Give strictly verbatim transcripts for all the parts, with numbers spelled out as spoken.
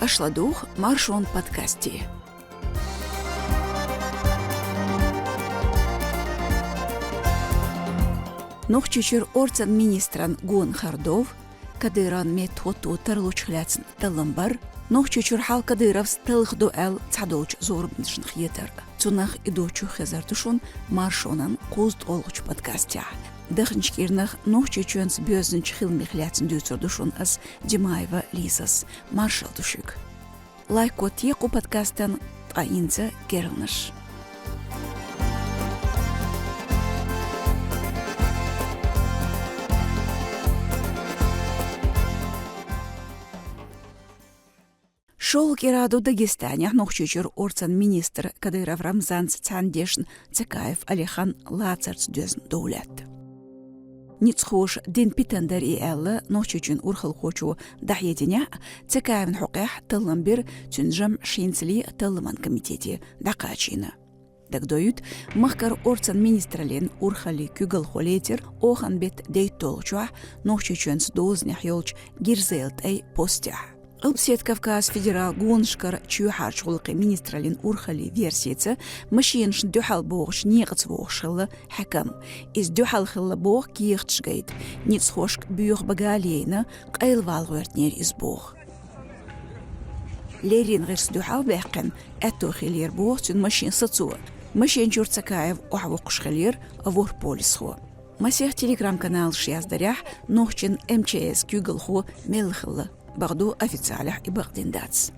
Аша ладугӀу Маршон подкасте. Нохчийчуьра орцан министран гонахара дов, Кадыровн меттахӀотто тарлучух лаьцна таллам бар, Нохчийчуьра хьал Кадыровс талхаду аьлла цхьадолчу зорбанашна хетар. Цунах и ду чухезар ду шуна Маршонан кхузткъолгӀачу подкастехь. Даханчу кӀирнах Нохчийчоьнца боьзначу хиламех лаьцна дуьйцур ду шуна ас, Димаева Лизас. Маршалла ду шуьга. Лайк коттае кху подкастан, ткъа хӀинца керланаш. ШолгӀа кӀира ду Дагестанехь Нохчийчуьра орцан министр Кадыров Рамзанца цхьаьна дешна Цакаев Алиханан лацарца доьзна дов лаьтта. Ницкъахоша дина питана дара и аьлла, Нохчийчоьнан урхалхочо дӀахьединехь, Цакаевн хьокъехь таллам бира, цуьнан жамӀаш хӀинцале талламан комитете дӀакхачийна. Дагадоуьйту, махкара орцан министраллин урхаллин куьйгалхо лецира оханан беттан дейтталгӀачохь Нохчийчоьнца дозанехь йолчу Гирзел-ТӀай постехь. Къилбаседа Кавказан федералан гонашкара чоьхьарчу гӀуллакхийн министраллин урхаллин версица, машинашна дуьхьал богӀучу некъаца вогӀуш хилла хьаькам. Иза дуьхьал хилла боху кехаташ гайта, ницкъахошка боьха бага а лайна, къайлавала гӀоьртинера иза боху. Леррина гӀирс дуьхьал а баьккхина, аьтто хиллера боху цуьнан машин сацо. Машин чуьра Цакаев охьавоккхуш хиллера ворхӀ полисхо. Масех телеграм-каналаша яздарехь, нохчийн М Ч С куьйгалхо мелла хилла, бакъду, официалехь и бакъдина дац.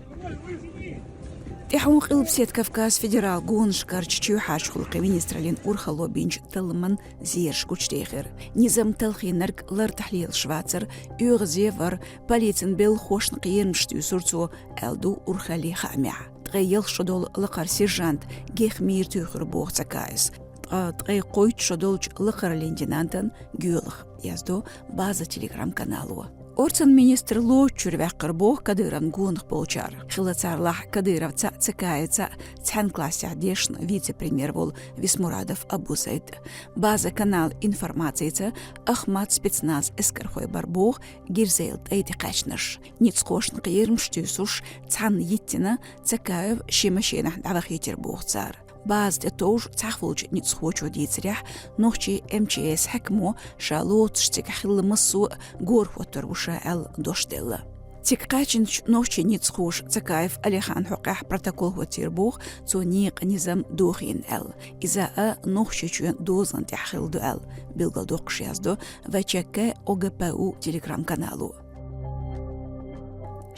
ТӀаьхьо Къилбаседа Кавказан федералан гонашкарчу чоьхьарчу гӀуллакхийн министраллин урхалло бинчу талламан зераш гучудехира. Низам талхийнарг лартӀехь лелаш вацара, оьгӀазе вара, полицин белхахошна кхерамаш туьйсура цо, аьлла ду урхаллин хаамехь. Ткъе ялх шо долу лакхара сержант Гехмира туьйхира боху Цакаевс, ткъа ткъе кхойтта шо долчу лакхара лейтенантан гоьлах, яздо База телеграм-канало. Орцан министр лоцучуьра ваьккхира боху Кадыровн гонах болчара. Хилла царах Кадыровца а, Цакаевца а цхьаьна классехь дешна вице-премьер волу Висмурадов Абузайд. База каналан информацица, Ахмат спецназан эскархой бара боху Гирзел-ТӀай тӀекхаьчнарш. Ницкъахошна кхерамаш туьйсуш, цхьаьна йиттина, Цакаев шен машинахь дӀавахийтира боху цара. База тӀетовжу цхьаволчу ницкъахочо дийцарехь, нохчийн М Ч С хьаькамо ша лоцуш цигахь хилла массо а гора хӀоттор ву ша аьлла дош делла. Цига кхаьчначу нохчийн ницкъахоша Цакаев Алиханан хьокъехь протокол хӀоттийра боху, цо некъан низам дохийна аьлла. Иза а Нохчийчоьнан дозан тӀехь хилла ду аьлла, билгалдоккхуш яздо В Ч К О Г П У телеграм-канало.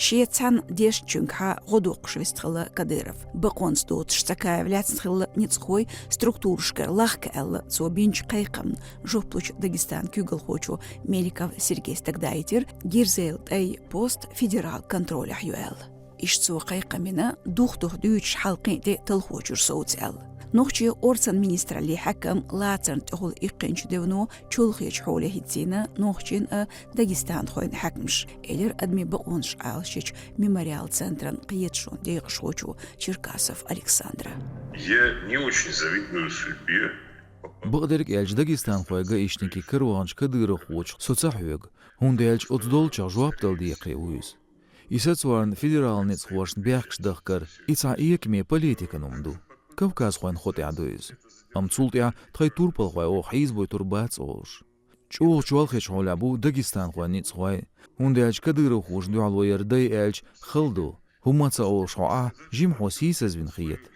Шен цхьаьна дешначуьнгахьа гӀо доккхуш вистхилла Кадыров. Бакъонца доцуш Цакаев лаьцна хилла ницкъахой структурашкара лахка аьлла, цо бинчу кхайкхамна жоп лучу Дагестанан куьйгалхочо Меликов Сергейс дагадайтира, Гирзел-ТӀай пост федералан контролехь ю аьлла. Иштта цо кхайкхам бина, дух-дух дуьйцуш хьал кхин тӀе талхочуьра совца аьлла. Нохчийн орцан министраллин хьаькам лацарна тӀехула иккхинчу девно чолхечу хьоле хӀиттийна нохчийн а, дагестанхойн хьаькамаш, элира адамийн бакъонаш Ӏалашъечу Мемориал центран кхеташонан декъашхочо Черкасов Александра. Я не очень завидую судьбе. Бакъдерг аьлча, дагестанхойн гаишникийн караваханчу кадыровхочух со ца хьоьгу, хӀунда аьлча оцу долчех жоп дала декхаре ву иза. И сацорна федералан ницкъахошна бехкаш дахкар, и цхьа экаме политикан хӀума ду. Кавказхойн хьокъехь ду иза. Амма цул тӀаьхьа тхайн турпалхой оха хьийзабуьйтур бац олуш. ЧӀогӀа чолхечу хьолехь бу дагестанхойн ницкъахой, хӀунда аьлча кадыровхошна дуьхьало яр дай аьлча хала ду, хӀумма а ца олуш хьо Ӏа, жимахо сийсазвина хета.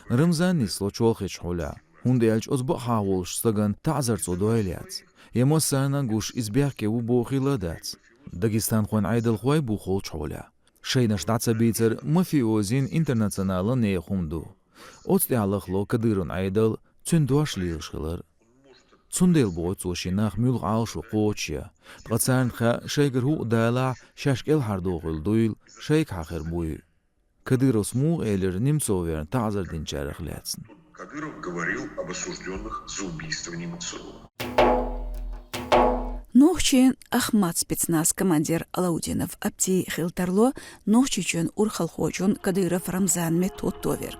Рамзан нисло чолхечу хьолехь, хӀунда аьлча оцу бакъахьа волуш стагана таӀзар цо дойла яц. Я массарна а гуш иза бехке ву бохийла а дац. Дагестанхойн Ӏедалхой бу холчу хьолехь. Шайнаш дӀа ца бийцар мафиозин интернационалан нехан хӀума ду. Оцу тӀехь лахло Кадыровн Ӏедал, цуьнан дош лелаш хилар. Цундела боху цо шен нах муьлха Ӏалашо кхочушъян, ткъа царна хаьа шайгара хӀуъа далахь, шаьш кӀелхьардохуьйла дуйла, шайгахьа хир буй. Кадыровс муха элира Немцов верна таӀзар динчарах лаьцна? Кадыров говорил об осуждённых за убийство Немцова. Нохчийн Ахмат спецназ командир Алаудинов Апти хила тарло Нохчийчоьнан урхалхочун Кадыров Рамзанан меттахӀотто верг.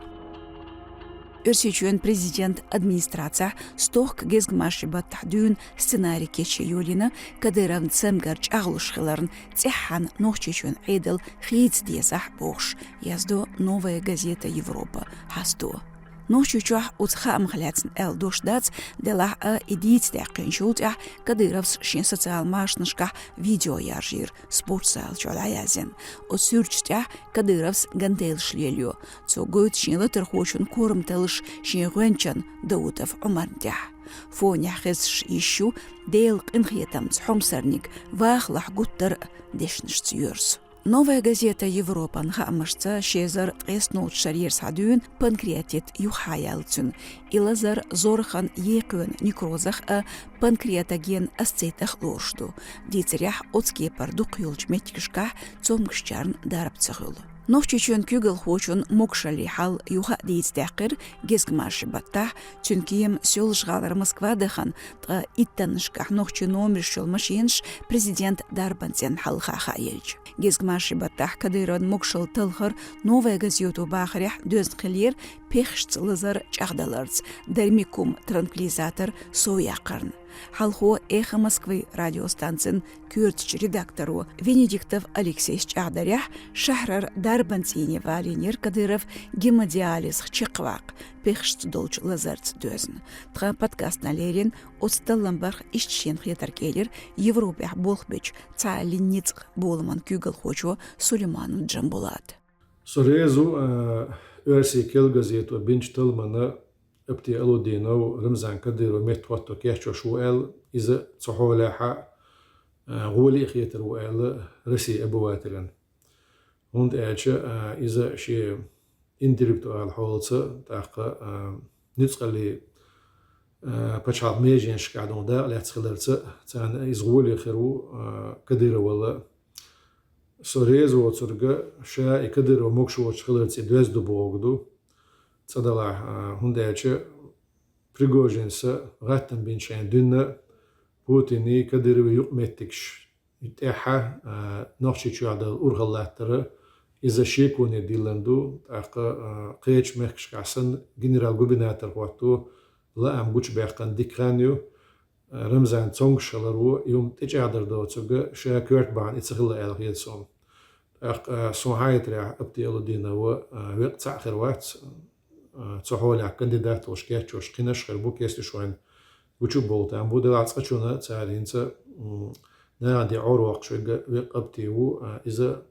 Оьрсийчоьнан президентан администрацехь стохка гезгмашин баттахь дуьйна сценарий кечъян йолийна, Кадыровн цамгар чӀагӀлуш хиларна, цӀеххьана Нохчийчоьнан Ӏедал хийца дезахь бохуш, яздо «Новая газета Европа» хьасто. Нохчийчохь оцу хаамах лаьцна аьлла дош дац, делахь а и дийца даьккхинчул тӀаьхьа Кадыровс шен социал машанашкахь видео яржийра, спортзала чохь дӀаяздина. Оцу суьрташ тӀехь Кадыровс гантелаш лелайо. Цо гойту шен латархочун корматаллаш шен гӀоьнчан Даутов Ӏумарна тӀехь. Фонехь хезаш йиш ю Делан къинхетамца хьомсарниг вахалахь гуттар а дешнашца йоьрзу. «Новая газета Европан» хаамашца, ши эзар ткъеснолчу шарера схьадуьйна панкреатит юххьа яьлла цуьнан. И лазар зорбанан екхонан некрозах а, панкреатогенан асцитах а лоруш ду. Дийцарехь, оцу кепара дукхахйолчу меттигашкахь цомгушчарна дарба ца хуьлу. Нохчийчоьнан куьйгалхочун могушаллин хьал юха а дийца даьккхира гезгмашин баттахь, цуьнан кема Соьлжа-ГӀалара Москва дахана, ткъа иттаннашкахь нохчийн номерш йолу машинаш президентан дарбан цӀенна хьалха хааелча. Гезгмашин баттахь Кадыровн могушалла талхар, «Новая газета» бахарехь, доьзна хиллера пехашца лазар чӀагӀдаларца, дармикум, транквилизатор, сов яккхарна. Хьалхо «Эхо Москвы» радиостанцин коьртачу редакторо Венедиктов Алексейс чӀагӀдарехь, шахьарара дарбан цӀийне валийнера Кадыров гемодиализах чекхваккха, пехашца долчу лазарца доьзна. Тхан подкастна лерина оцу таллам барх иштта шена хетарг элира Европехь болх бечу «Цхьааллин ницкъ» боламан куьйгалхочо Сулейманов Джамбулата. Со реза ву, а, оьрсийн «Кел» газето бинчу талламна Апти Алудинов Рамзан Кадыров меттахӀотто кечъеш ву аьлла, иза цу хьолехь а, а, гӀоле а хетар ву аьлла Россин обывателан. ХӀунда аьлча, а, иза шен интеллектуал хьолаца, тӀаккха, а, нуьцкъаллин, а, пачхьалкхан меженашкахь дукха дакъа лаьцна хиларца, царна иза гӀоле хир ву, а, Кадыровал. Со реза воцург ша и Кадыров могуш воцуш хиларца и доьзна ду бохург ду. Цкъа делахь, а, хӀунда аьлча Пригожинца гӀаттам бинчу хенахь дуьйна Путинан, Кадыровн юкъаметтигаш тӀехь, а, Нохчийчохь долу урхалла латтар, иза шеконе диллина ду, тӀаккха, а, кхечу мехкашкахь санна генерал-губернатор хӀотто лаам гучубаьккхина дика хан ю. Рамзан цомгуш хиларо и хӀума тӀечӀагӀдар доцург ша коьрта бахьана и ца хилла аьлла хета суна. ТӀаккха, а, суна хетарехь, Апти Алудинов, а, веккъа цхьаъ хир вац, а, цу хьолехь кандидат волуш кечъеш кхинаш а хир бу, кесташ вайн гучу а болу там бу, делахь цкъачунна цара хӀинца, м, нахана тӀе Ӏор воккхуш верг веккъа Апти ву, а, иза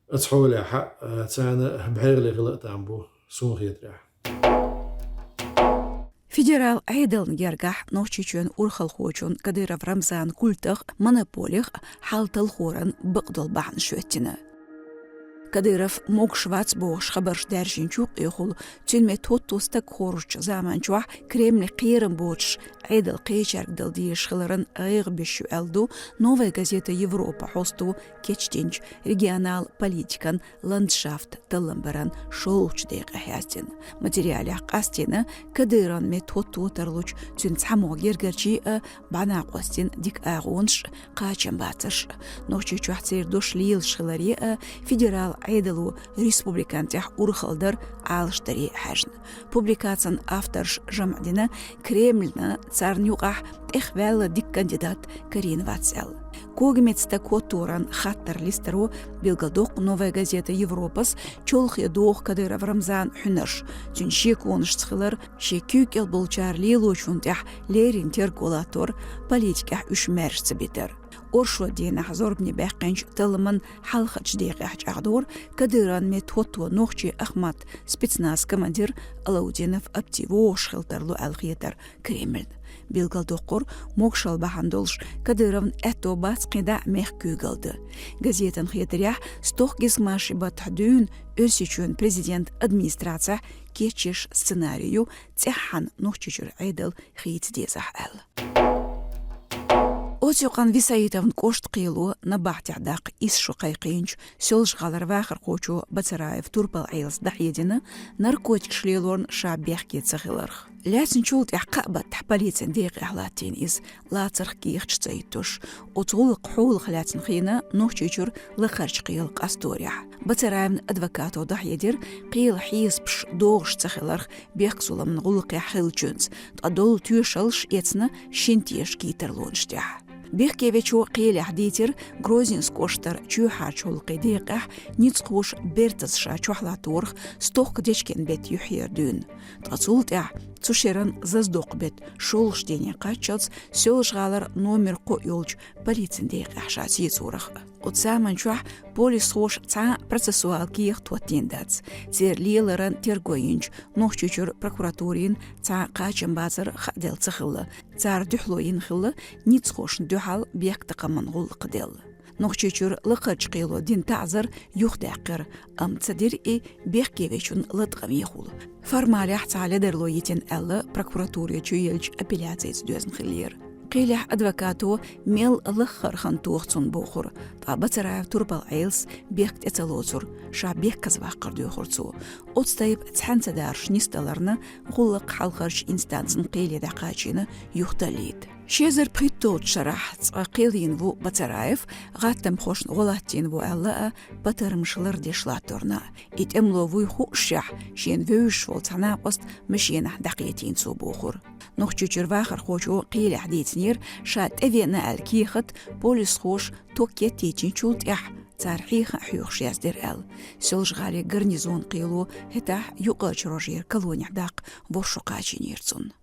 оцу хьолехь, а, царна бӀегӀале хила а там бу, суна хетарехь. Федералан Ӏедална гергахь Нохчийчоьнан урхалхочун Кадыров Рамзанан культах а, монополех а хьал талхоран бакъдолу бахьанаш хӀоьттина. Кадыров могуш вац бохуш хабарш даьржинчу къехула, цуьнан метта хӀотто стаг хоржучу заманчохь Кремлан кхерам боцуш Ӏедал кхечаьрга дала дезаш хиларан гӀайгӀа беш ю аьлла ду «Новая газета Европа» хьосто кечдинчу регионал политикан ландшафт таллам баран шолгӀачу декъехь яздина. Материалехь къастийна Кадыровн метта хӀотто тарлучу цуьнан цхьамогӀа гергарчий а, бӀаьнакъостийн дика агӀонаш а, кхачамбацарш а. Нохчийчохь церан дош лелаш хиларе а, федералан Ӏедало республикан тӀехь урхалла дар Ӏалашдаре а хьаьжна. Публикацин авторш жамӀ дина Кремлна царна юкъахь тӀехваьлла дика кандидат карийна вац аьлла. Когаметта стаг хӀотторан хаттаран листаро билгалдоккху «Новая газета Европас» чолхе доху Кадыров Рамзанан хьуьнарш, цуьнан шеконашца хилар, шен куьйга кӀел болчара лелочунна тӀехь леррина терго латтор, политикехь уьш маьрша ца битар. Оршот дийнахь зорбане баьккхинчу талламан хьалхарчу декъехь чӀагӀдора Кадыровн метта хӀотто нохчийн Ахмат спецназан командир Алаудинов Апти вогӀуш хила тарло аьлла хетар Кремльна. Билгалдоккхура, могушалла бахьана долуш Кадыровн аьтто бац кхин дӀа а мехкан куьйгалла дан. Газетан хетарехь, стохка гезгмашин баттахь дуьйна Оьрсийчоьнан президентан администрацехь кечъеш сценарий ю, цӀеххьана Нохчийчуьра Ӏедал хийца дезахь аьлла. Оцюкъан Висаитовн кӀоштан кхело набахтехь даккха исс шо кхайкхийначу Соьлжа-ГӀалара вахархочо Бацараев Турпал-Ӏелас дӀахьедина наркотикаш лелорна ша бехке ца хиларх. Лаьцначул тӀаьхьа кхаа баттахь полицин декъехь латтийна иза, лацарх кехаташ ца хӀиттош. Оцу гӀуллакхан хьолах лаьцна хиъна Нохчийчуьра Лакхарчу кхелан къасторехь. Бацараевн адвокато дӀахьедира кхелан хьесапаш догӀуш ца хиларх бехк-зуламан гӀуллакхехь хиллачуьнца, ткъа долу тоьшаллаш эцна шина тешачу тарлонаш тӀехь. Бехкевечо кхелехь дийцира Грозненск кӀоштара чоьхьарчу гӀуллакхийн декъехь ницкъахоша бертаца ша чохь латторах стохка дечкен-беттан юьхь яра дуьйна. Ткъа цул тӀаьхьа цу шеран зазадоккху-беттан шолгӀачу дийне кхаччалц Соьлжа-ГӀалара номер кхоъ йолчу полицин декъехь ша сецорах. Оцу заманчохь полисхоша цхьа а процессуал кехат хӀоттийна дац. Церан леларан терго йинчу Нохчийчуьра прокуратурина цхьа а кхачамбацар хааделла ца хилла. Цара дуьхьало йина хилла ницкъахошна дуьхьал бехктакхаман гӀуллакх делла. Нохчийчуьра Лакхарчу кхело дина таӀзар юхадаьккхира, амма ца дира и бехкевечун латкъамехула. Формалехь цхьа ледарло йитина аьлла, прокуратурехь чуеллачу апелляцица доьзна хиллера. Кхелехь адвокато мел лаххара хан тоха цунна бохура, ткъа Бацараев Турпал-Ӏелас бехк тӀе ца лоцура, ша бехказаваккхар доьхура цо. Оцу тайпа цхьаьна ца даруш нисдаларна, гӀуллакх хьалхарчу инстанцин кхеле дӀакхачийна юхадалийта. Ши эзар пхийтталгӀачу шарахь цкъа кхел йина ву Бацараев, гӀаттамхошна гӀо латтийна ву аьлла а, патармаш лардеш латторна. И тӀемало вуй хуушшехь, шена вевзаш волу цхьа накъост машенахь дӀакхетийна цо бохура. Нохчийчуьра вахархочо кхелехь дийцинера, ша тӀевеана аьлла кехат полисхоша ток кеттийчинчул тӀаьхьа цара хьеха а хьоьхуш яздира аьлла. Соьлжа-ГӀалин гарнизон кхело хӀетахь юккъерчу рожера колонехь даккха ворхӀ шо кхачийнера цунна.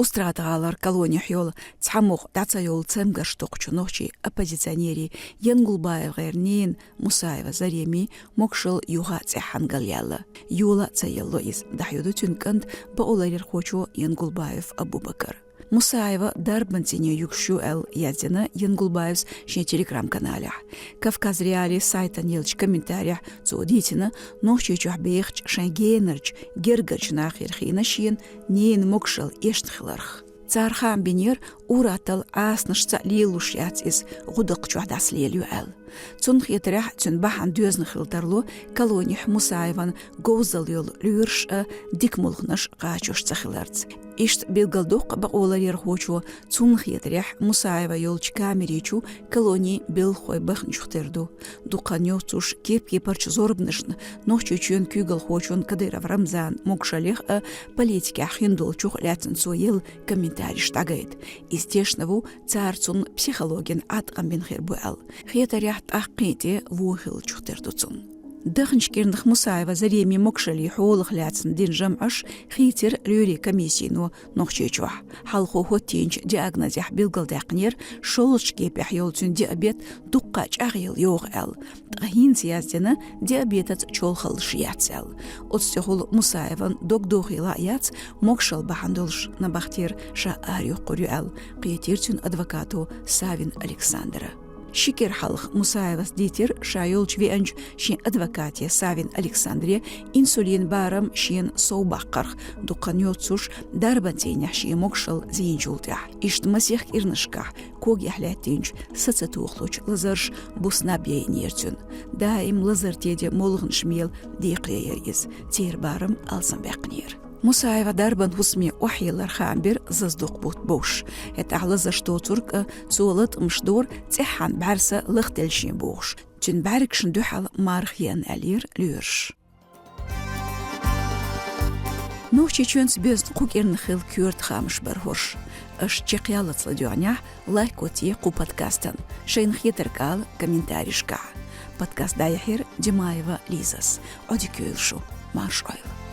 Устрада-ГӀалара колонехь йолу цхьамогӀа дӀа ца йолу цамгарш токхучу нохчийн оппозиционерийн ЯнгулбаевгӀеран ненан Мусаева Заремин могушалла юха а цӀеххьана галъяьлла. Йола а ца елла иза, дӀахьоьду цуьнан кӀант бакъоларъярхочо Янгулбаев Абубакар. Мусаева дарбан цӀийне юьгуш ю аьлла яздина Янгулбаевс шен Telegram-каналехь. Кавказ.Реалии сайтана еллачу комментарехь цо дийцина, Нохчийчохь бехачу шайн генарчу, гергарчу нахера хиъна шена ненан могушалла эшна хиларх. Цара хаам бинера, ур-атталла Ӏасанашца а лелалуш яц иза, гӀудакх чохь дӀасалелайо аьлла. Цунна хетарехь, цуьнан бахьана доьзна хила тарло колонехь Мусаеван говзалла йолу лоьраш а, дика мулханаш а кхачош ца хиларца. Иштта билгалдоккху бакъоларъярхочо, цунна хетарехь, Мусаева йолчу камери чу колонин белхахой баханчух тера ду. Дукха йоццуш кеп-кепарчу зорбанашна, Нохчийчоьнан куьйгалхочун Кадыров Рамзанан могушаллех а, политикехь хиндолчух а лаьцна цо елла комментареш дӀагайта. Иза тешна ву, цара цунна психологин Ӏаткъам бина хир бу аьлла. Хетарехь, тӀаккха кхин тӀе вон хиллачух тера ду цунна. Даханчу кӀирнах Мусаева Заремин могушаллин хьолах лаьцна дина жамӀаш хийцира лоьрийн комиссино Нохчийчохь. Хьалхо хӀоттийначу диагнозехь билгалдаьккхинера, шолгӀачу кепехь йолу цуьнан диабет дуккха чӀагӀъелла йогӀу аьлла. Ткъа хӀинца яздина, диабетаца чолхаллаш яц аьлла. Оцу тӀехула Мусаеван дог дохийла а яц, могушалла бахьана долуш набахтера ша арайоккхур ю аьлла, кхетийра цуьнан адвокато Савин Александра. Ши кӀира хьалха Мусаевас дийцира, ша йолчу веанчу шен адвокате Савин Александре инсулин барам шена совбаккхарх, дукха йоццуш дарбан цӀийнехь шен могушалла зийначул тӀаьхьа. Иштта масех кӀирнашкахь когехь лаьттинчу са ца тухалучу лазарша буснаб яйинера цуьнан. Даим лазар теден молханаш мела декхаре яра иза, церан барам алсамбаьккхинера. Мусаеван дарбан хӀусаме охьаелларх хаам бира зазадоккху бутт бовш. ХӀетахь лазарш доцург а, цо латкъамаш дора, цӀеххьана бӀаьрса лахделла шен бохуш. Цуьнан бӀаьргашна дуьхьал марха еана аьллера лоьраша. Нохчийчоьнца боьзна кху кӀирнах хилла коьрта хаамаш бара хӀорш. Аша чекхъяллалц ладоьгӀнехь, лайк оцце кху подкастан, шайна хетарг ала комментаришкахь. Подкаст дӀаяьхьира Димаева Лизас. Ӏодика йойла шу, марша Ӏойла.